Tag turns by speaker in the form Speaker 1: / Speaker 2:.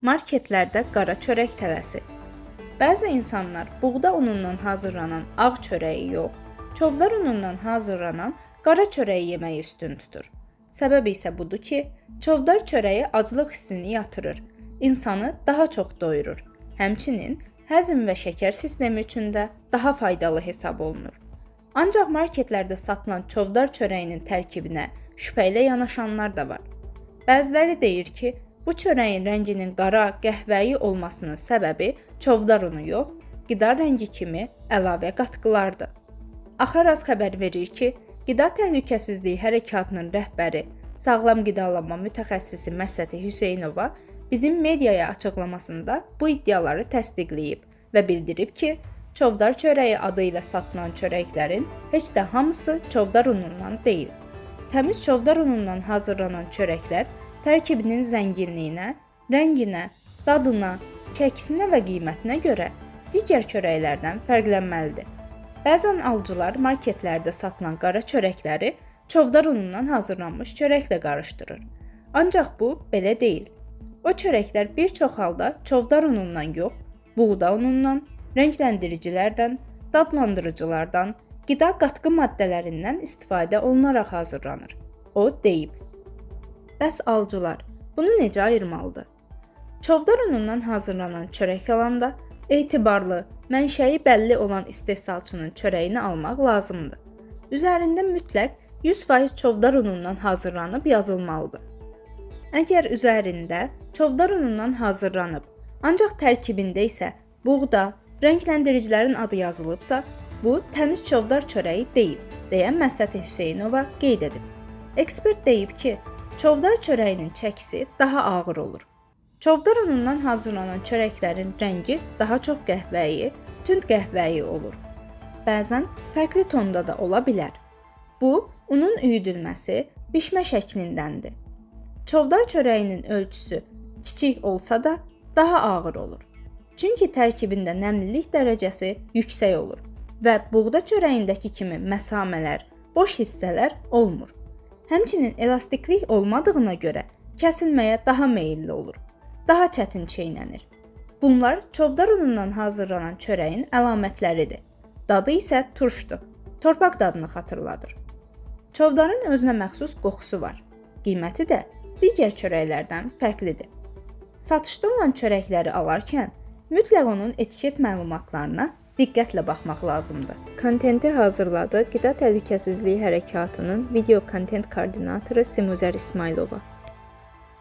Speaker 1: Marketlərdə qara çörək tələsi. Bəzi insanlar buğda unundan hazırlanan ağ çörəyi yox, çovdar unundan hazırlanan qara çörəyi yeməyi üstün tutur. Səbəb isə budur ki, çovdar çörəyi aclıq hissini yatırır, insanı daha çox doyurur. Həmçinin həzm və şəkər sistemi üçün də daha faydalı hesab olunur. Ancaq marketlərdə satılan çovdar çörəyinin tərkibinə şübhə ilə yanaşanlar da var. Bəziləri deyir ki, bu çörəyin rənginin qara, qəhvəyi olmasının səbəbi çovdar unu yox, qida rəngi kimi əlavə qatqılardır. Axaraz xəbər verir ki, Qida Təhlükəsizliyi Hərəkatının rəhbəri, sağlam qidalanma mütəxəssisi Məsəti Hüseynova bizim mediaya açıqlamasında bu iddiaları təsdiqləyib və bildirib ki, çovdar çörəyi adı ilə satılan çörəklərin heç də hamısı çovdar unundan deyil. Təmiz çovdar unundan hazırlanan çörəklər tərkibinin zənginliyinə, rənginə, dadına, çəkisinə və qiymətinə görə digər çörəklərdən fərqlənməlidir. Bəzən alıcılar marketlərdə satılan qara çörəkləri çovdar unundan hazırlanmış çörəklə qarışdırır. Ancaq bu belə deyil. O çörəklər bir çox halda çovdar unundan yox, buğda unundan, rənglərdiricilərdən, dadlandırıcılardan, qida qatqı maddələrindən istifadə olunaraq hazırlanır. O deyib. Bəs alıcılar bunu necə ayırmalıdır? Çovdar unundan hazırlanan çörək alanda etibarlı, mənşəyi bəlli olan istehsalçının çörəyini almaq lazımdır. Üzərində mütləq 100% çovdar unundan hazırlanıb yazılmalıdır. Əgər üzərində çovdar unundan hazırlanıb, ancaq tərkibində isə buğda, rəngləndiricilərin adı yazılıbsa, bu təmiz çovdar çörəyi deyil, deyə Məsəti Hüseynova qeyd edib. Ekspert deyib ki, çovdar çörəyinin çəkisi daha ağır olur. Çovdar unundan hazırlanan çörəklərin rəngi daha çox qəhvəyi, tünd qəhvəyi olur. Bəzən fərqli tonda da ola bilər. Bu, unun üyüdülməsi, bişmə şəklindəndir. Çovdar çörəyinin ölçüsü kiçik olsa da daha ağır olur. Çünki tərkibində nəmlilik dərəcəsi yüksək olur və buğda çörəyindəki kimi məsamələr, boş hissələr olmur. Həmçinin elastiklik olmadığına görə kəsilməyə daha meyilli olur. Daha çətin çeynənir. Bunlar çovdar unundan hazırlanan çörəyin əlamətləridir. Dadı isə turşdur. Torpaq dadını xatırladır. Çovdarın özünə məxsus qoxusu var. Qiyməti də digər çörəklərdən fərqlidir. Satışda olan çörəkləri alarkən mütləq onun etiket məlumatlarına diqqətlə baxmaq lazımdır. Kontenti hazırladı Qida Təhlükəsizliyi Hərəkatının video kontent koordinatoru Simuzər İsmayılova.